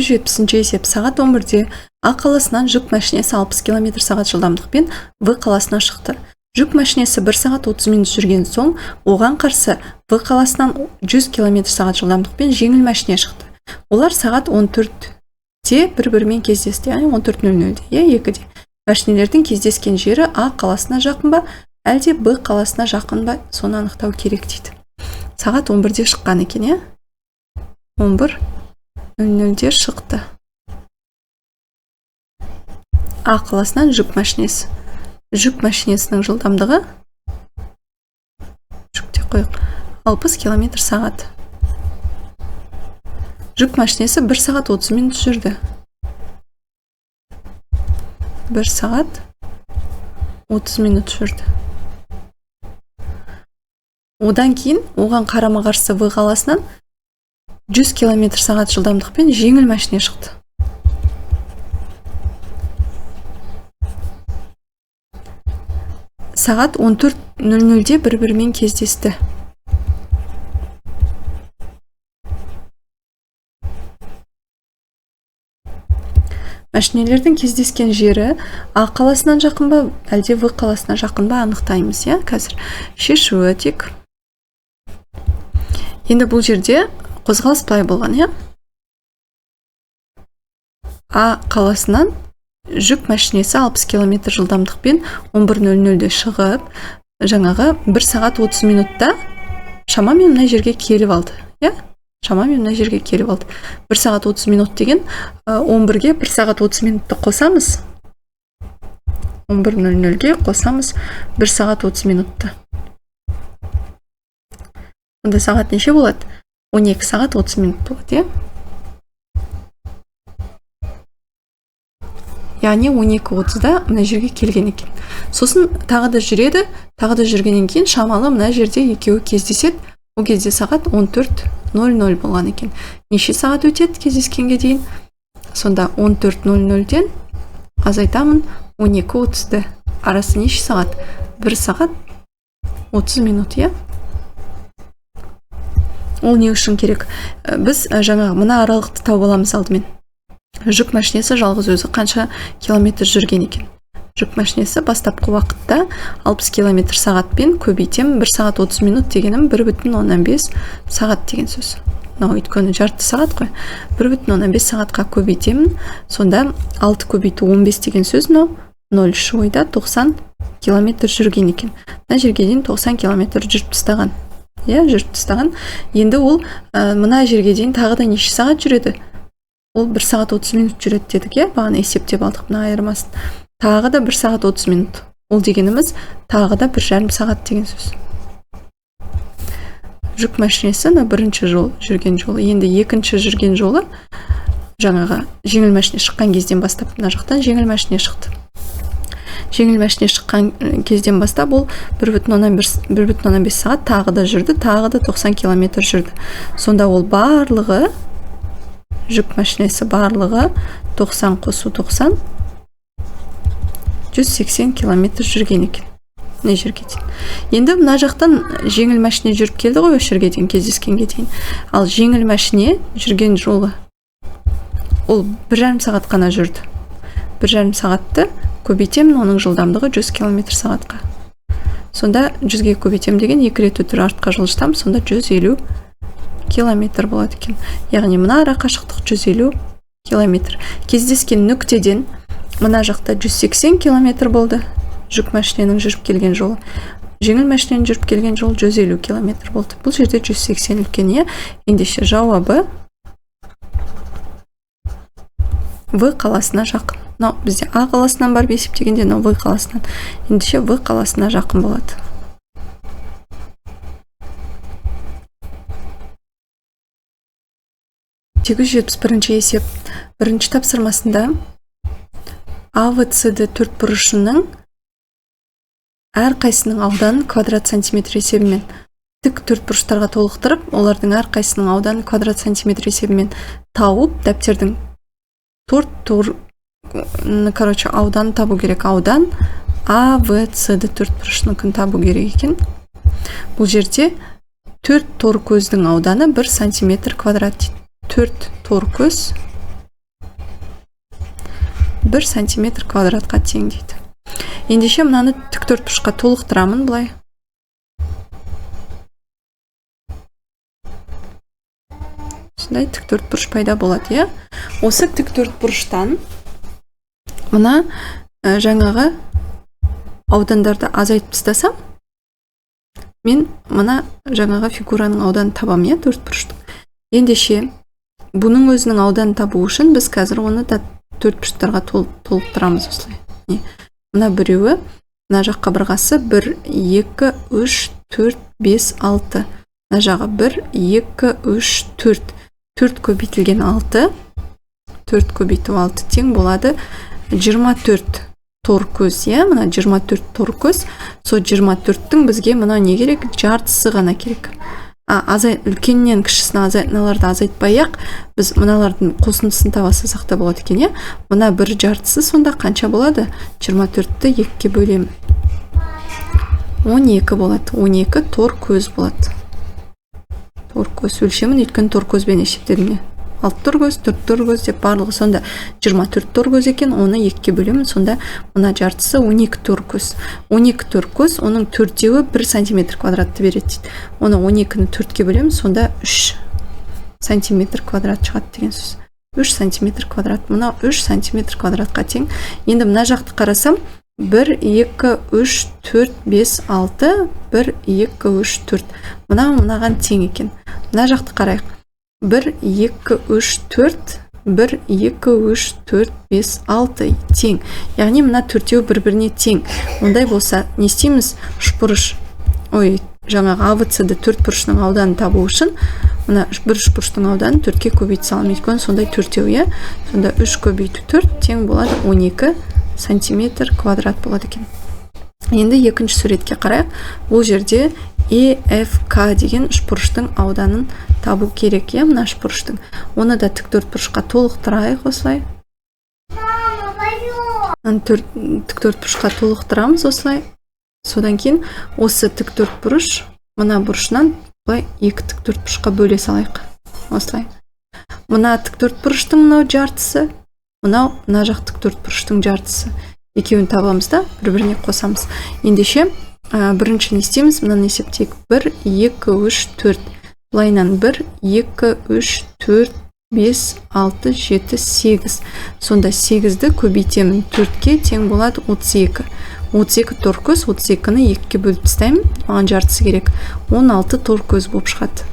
870 есеп. Сағат 11-де А қаласынан жүк машинесі 60 км сағат жылдамдықпен В қаласына шықты. Жүк машинесі 1 сағат 30 минут жүрген соң, оған қарсы В қаласынан 100 км сағат жылдамдықпен жеңіл машине шықты. Олар сағат 14-те бір-бірімен кездесті, яғни 14:00-де, 2-де. Машинелердің кездескен жері А қаласына жақын ба, әлде Б қаласына жақын ба, соны анықтау керек дейді. Сағат 11-де шыққан екен, иә? 11:00-де шықты. А қаласынан жүк машинесі. Жүк машинесінің жылдамдығы, жүк деп қояйық, 60 км сағат. Жүк машинесі 1 сағат 30 минут жүрді. 1 сағат 30 минут жүрді. Одан кейін оған қарама-қарсы В қаласынан 100 км сағат жылдамдықпен жеңіл машине шықты. Сағат 14:00-де бір-бірімен кездесті. Машинелердің кездескен жері А қаласынан жақын ба, әлде В қаласына жақын ба, анықтаймыз, иә, қазір. Шешуі тек. Енді бұл жерде қозғалыс былай болған, иә? А қаласынан жүк машинесі 60 км жылдамдықпен 11:00-де шығып, жаңағы 1 сағат 30 минутта шамамен мына жерге келіп алды, иә? Шамамен мына жерге келіп алды. 1 сағат 30 минут деген 11-ге 1 сағат 30 минутты қосамыз. 11:00-ге қосамыз 1 сағат 30 минутты. Онда сағат неше болады? 12 сағат 30 минут болады, иә? Яғни 12:30-да мына жерге келген екен. Сосын тағы да жүреді, тағы да жүргеннен кейін шамалы мына жерде екеуі кездеседі. Ол кезде сағат 14:00 болған екен. Неше сағат өтеді кездескенге дейін? Сонда 14:00-ден азайтамын 12:30-ды. Арасы неше сағат? 1 сағат 30 минут, иә? Ол не үшін керек? Біз жаңағы мына аралықты тауып аламыз алдымен. Жүк машинесі жалғыз өзі қанша километр жүрген екен? Жүк машинесі бастапқы уақытта 60 километр сағатпен көбейтемін, 1 сағат 30 минут дегенім 1,5 сағат деген сөз. Мынау өйткені жарты сағат қой. 1,5 сағатқа көбейтемін. Сонда 6 көбейту 15 деген сөз мынау 0,3 ойда 90 километр жүрген екен. Мына жерге дейін 90 километр жүріп тастаған. Иә, жүріп тастаған. Енді ол мына жерге дейін тағы да неше сағат жүреді? Ол 1 сағат 30 минут жүреді дедік, иә? Бағана есептеп алдық мына айырмасын. Тағы да 1 сағат 30 минут. Ол дегеніміз тағы да 1,5 сағат деген сөз. Жүк машинесі мына бірінші жол жүрген жолы, енді екінші жүрген жолы жаңағы жеңіл машине шыққан кезден бастап, мына жақтан жеңіл машине шықты. Жеңіл машине шыққан кезден бастап ол 1,5 сағат тағы да жүрді, тағы да 90 километр жүрді. Сонда ол барлығы, жүк машинесі барлығы 90 қосу 90, 180 километр жүрген екен мына жерге дейін. Енді мына жақтан жеңіл машине жүріп келді ғой осы жерге дейін, кездескенге дейін. Ал жеңіл машине жүрген жолы ол 1,5 сағат қана жүрді. 1,5 сағатты көбейтемін, оның жылдамдығы 100 километр сағатқа. Сонда 100-ге көбейтемін деген 2 рет өтір артқа жылжытамын, сонда 150 километр болады екен. Яғни мына ара қашықтық 150 километр. Кездескен нүктеден мына жақта 180 километр болды жүк машиненің жүріп келген жолы. Жеңіл машиненің жүріп келген жолы 150 километр болды. Бұл жерде 180 үлкен, иә? Ендеше жауабы В қаласына жақын. Мынау бізде А қаласынан барып есептегенде, мынау В қаласынан. Ендеше В қаласына жақын болады. 871 есеп. Бірінші тапсырмасында А, В, С, Д төрт бұрышының әрқайсының ауданын квадрат сантиметр есебімен тік төрт бұрыштарға толықтырып, олардың әрқайсының ауданын квадрат сантиметр есебімен тауып, дәптердің төрт короче, ауданын табу керек. Аудан А, В, С, Д төрт бұрышыныкін табу керек екен. Бұл жерде төрт тор көздің ауданы 1 сантиметр квадрат дейді. Төрт тор көз 1 сантиметр квадратқа тең дейді. Ендеше мынаны тік төртбұрышқа толықтырамын былай. Осындай тік төртбұрыш пайда болады, иә? Осы тік төртбұрыштан мына жаңағы аудандарды азайтып тастасам, мен мына жаңағы фигураның ауданын табамын, иә, төртбұрыштың. Ендеше бұның өзінің ауданын табу үшін біз қазір оны да төртбұрыштарға толықтырамыз осылай. Міне, мына біреуі, мына жақ қабырғасы 1, 2, 3, 4, 5, 6. Мына жағы 1, 2, 3, 4. 4 көбейтілген 6. 4 көбейту 6 тең болады 24 тор көз, иә, мына 24 тор көз. Сол 24-тің бізге мына не керек? Жартысы ғана керек. Үлкеннен кішісін мыналарды азайтпай-ақ, біз мыналардың қосындысын таба салсақ та болады екен, иә? Мына бір жартысы сонда қанша болады? 24-ті 2-ге бөлемін. 12 болады. 12 тор көз болады. Тор көз өлшемін, өйткені тор көзбен есептедім мен. 6 тор көз, 4 тор көз деп барлығы сонда 24 тор көз екен, оны 2-ге бөлемін, сонда мына жартысы 12 тор көз. 12 тор көз, оның төртеуі 1 сантиметр квадратты береді дейді. Оны 12-ні 4-ке бөлемін, сонда 3 сантиметр квадрат шығады деген сөз. 3 сантиметр квадрат. Мынау 3 сантиметр квадратқа тең. Енді мына жақты қарасам, 1, 2, 3, 4, 5, 6, 1, 2, 3, 4. Мынау мынаған тең екен. Мына жақты қарайық. 1, 2, 3, 4, 1, 2, 3, 4, 5, 6 тең. Яғни мына төртеуі бір-біріне тең. Ондай болса, не істейміз? Үшбұрыш, ой, жаңағы А В С Д төрт бұрышының ауданын табу үшін мына бір үшбұрыштың ауданын 4-ке көбейте саламын. Өйткені сондай төртеу, иә? Сонда 3 көбейту 4 тең болады 12 сантиметр квадрат болады екен. Енді екінші суретке қарайық. Бұл жерде Е Ф К деген үшбұрыштың ауданын табу керек, иә, мына үшбұрыштың. Оны да тік төртбұрышқа толықтырайық осылай. Тік төртбұрышқа толықтырамыз осылай. Содан кейін осы тік төртбұрыш мына бұрышынан былай екі тік төртбұрышқа бөле салайық. Осылай. Мына тік төртбұрыштың мынау жартысы, мынау мына жақ тік төртбұрыштың жартысы. Екеуін табамыз да бір-біріне қосамыз. Ендеше, бірінші не істейміз? Мынаны есептейік. 1, 2, 3, 4. Былайынан 1, 2, 3, 4, 5, 6, 7, 8. Сонда 8-ді көбейтемін. 4-ке тең болады 32. 32 тор көз, 32-ні 2-ге бөліп тастаймын. Маған жартысы керек. 16 тор көз болып шығады.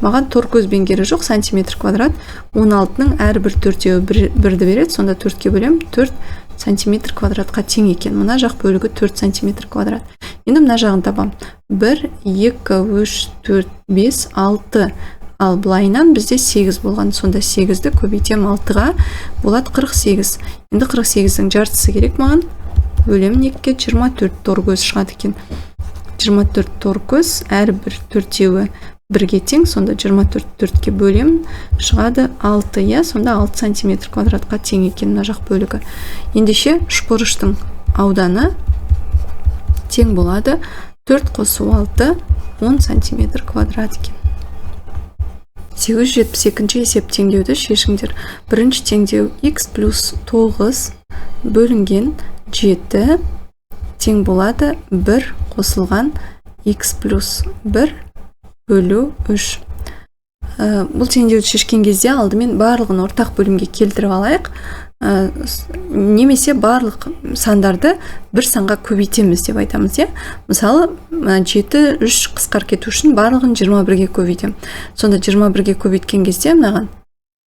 Маған тор көзбен керегі жоқ, сантиметр квадрат. 16-ның әрбір төртеуі бірді береді. Сонда 4-ке бөлемін. 4 сантиметр квадратқа тең екен. Мына жақ бөлігі 4 сантиметр квадрат. Енді мына жағын табам. 1, 2, 3, 4, 5, 6. Ал былайынан бізде 8 болған. Сонда 8-ді көбейтемін 6-ға, болады 48. Енді 48-дің жартысы керек маған. Бөлемін 2-ге, 24 тор көз шығады екен. 24 тор көз, әрбір төртеуі бірге тең, сонда 24 4-ке бөлемін, шығады 6, иә, сонда 6 сантиметр квадратқа тең екен мына жақ бөлігі. Ендеше үшбұрыштың ауданы тең болады 4 қосу 6, 10 сантиметр квадрат екен. 872 есеп теңдеуді шешіңдер. Бірінші теңдеу x плюс 9 бөлінген 7 тең болады 1 қосылған x плюс 1 бөлу 3. Бұл теңдеуді шешкен кезде алдымен барлығын ортақ бөлімге келтіріп алайық. Немесе барлық сандарды бір санға көбейтеміз деп айтамыз, иә? Мысалы, мына 7, 3 қысқарып кету үшін барлығын 21-ге көбейтемін. Сонда 21-ге көбейткен кезде мынаған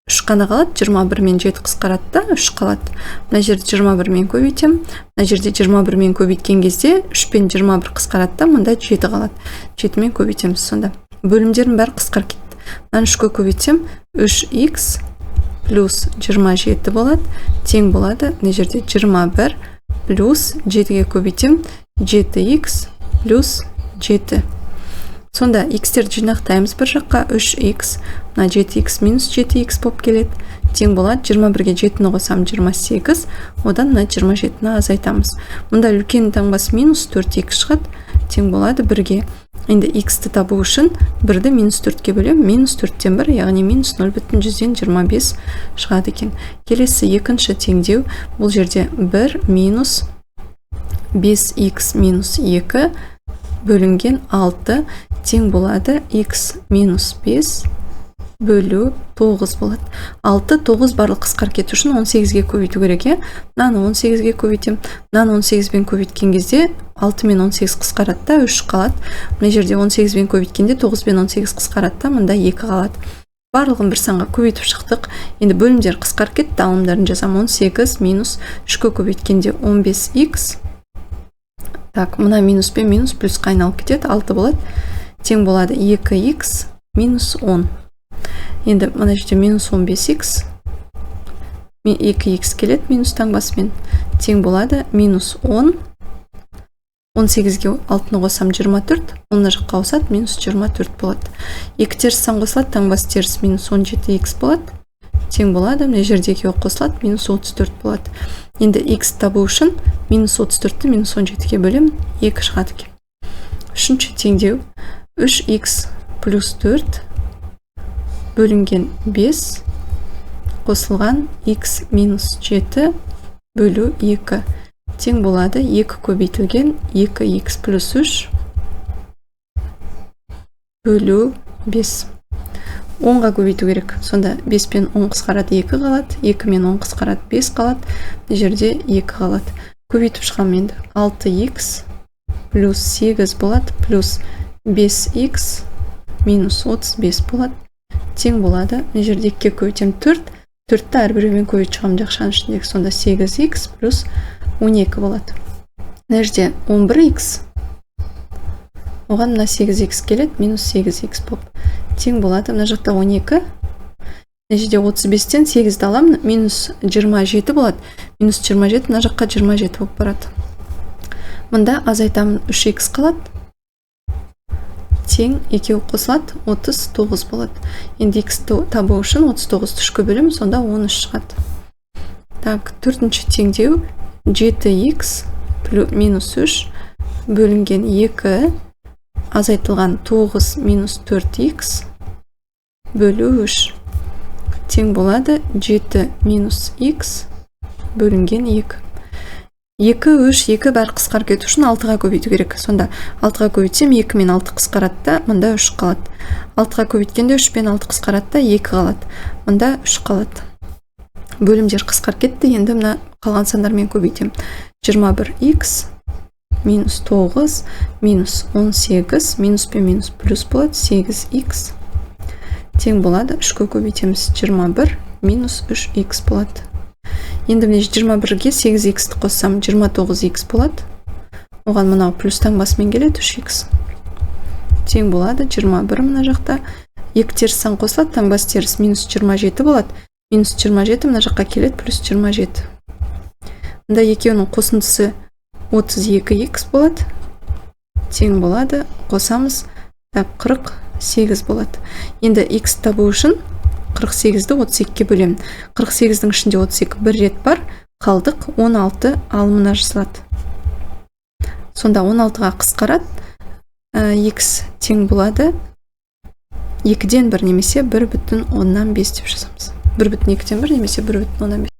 3 қана қалады, 21 мен 7 қысқарады да 3 қалады. Мына жерде 21 мен көбейтемін. Мына жерде 21 мен көбейткен кезде 3 пен 21 қысқарады да мында 7 қалады. 7 мен көбейтеміз сонда. Бөлімдердің бәрі қысқарып кетті. Мынаны 3-ке көбейтсем, 3х плюс 27 болады, тең болады. Мына жерде 21 плюс 7-ге көбейтем, 7х плюс 7. Сонда х-терді жинақтаймыз бір жаққа, 3х, мына 7х минус 7х болып келеді, тең болады. 21-ге 7-ні қосам, 28, одан мына 27-ні азайтамыз. Мұнда үлкен таңбасы минус 4х шығады, тең болады 1-ге. Енді x-ті табу үшін 1-ді минус 4-ке бөлемін, минус 4-тен 1, яғни минус 0,25 шығады екен. Келесі екінші теңдеу, бұл жерде 1 минус 5x минус 2 бөлінген 6 тең болады x минус 5 бөлу 9 болады. 6, 9 барлық қысқарып кету үшін 18-ге көбейту керек, иә? Мынаны 18-ге көбейтемін. Мынаны 18-бен көбейткен кезде 6 мен 18 қысқарады да, 3 қалады. Мына жерде 18-бен көбейткенде 9 бен 18 қысқарады да, мында 2 қалады. Барлығын бір санға көбейтіп шықтық. Енді бөлімдер қысқарып кетті, алымдарын жазамын. 18 минус 3-ке көбейткенде 15x. Так, мына минус пен минус плюсқа айналып кетеді, 6 болады. Тең болады 2x минус 10. Енді мына жерде минус 15x, 2x келеді минус таңбасымен, тең болады минус 10. 18-ге 6-ны қосам, 24, мына жаққа ауысады, минус 24 болады. Екі теріс сан қосылады, таңбасы теріс, минус 17x болады. Тең болады, мына жерде екеуі қосылады, минус 34 болады. Енді x табу үшін минус 34-ті минус 17-ге бөлемін, 2 шығады екен. Үшінші теңдеу: 3x плюс 4 бөлінген 5 қосылған x минус 7 бөлу 2 тең болады 2 көбейтілген 2x плюс 3 бөлу 5. 10-ға көбейту керек. Сонда 5 пен 10 қысқарады, 2 қалады. 2 мен 10 қысқарады, 5 қалады. Мына жерде 2 қалады. Көбейтіп шығамын енді. 6x плюс 8 болады, плюс 5x минус 35 болады, тең болады. Мына жерде екіге көбейтемін, төрт. Төртті әрбіреумен көбейтіп шығамын жақшаның ішіндегі. Сонда 8x плюс 12 болады. Мына жерде 11x, оған мына 8x келеді, минус 8x болып тең болады. Мына жақта 12, мына жерде 35-тен 8-ді аламын, минус 27 болады. Минус 27 мына жаққа 27 болып барады. Мында азайтамын, 3x қалады, тең, екеуі қосылады, 39 болады. Енді x табу үшін 39-ды үшке бөлемін, сонда 13 шығады. Так, төртінші теңдеу: 7x минус 3 бөлінген 2 азайтылған 9 минус 4x бөлу 3 тең болады 7 минус x бөлінген 2. 2, 3, 2 бәрі қысқарып кету үшін 6-ға көбейту керек. Сонда 6-ға көбейтсем, 2 мен 6 қысқарады да, мында 3 қалады. 6-ға көбейткенде 3 пен 6 қысқарады да, 2 қалады. Мында 3 қалады. Бөлімдер қысқарып кетті. Енді мына қалған сандармен көбейтемін. 21x минус 9 минус 18, минус пен минус плюс болады, 8x тең болады, 3-ке көбейтеміз, 21 минус 3x болады. Енді міне, 21-ге 8x-ті қоссам, 29x болады. Оған мынау плюс таңбасымен келеді, 3x тең болады 21. Мына жақта екі теріс сан қосылады, таңбасы теріс, минус 27 болады. Минус 27 мына жаққа келеді, плюс 27. Мында екеуінің қосындысы 32x болады, тең болады, қосамыз, так, 48 болады. Енді x табу үшін 48-ді 32-ге бөлемін. 48-дің ішінде 32 бір рет бар, қалдық 16 алымына жазылады. Сонда 16-ға қысқарады, x тең болады 2-ден 1 немесе 1,5 деп жазамыз. 1,2-ден 1 немесе 1,5.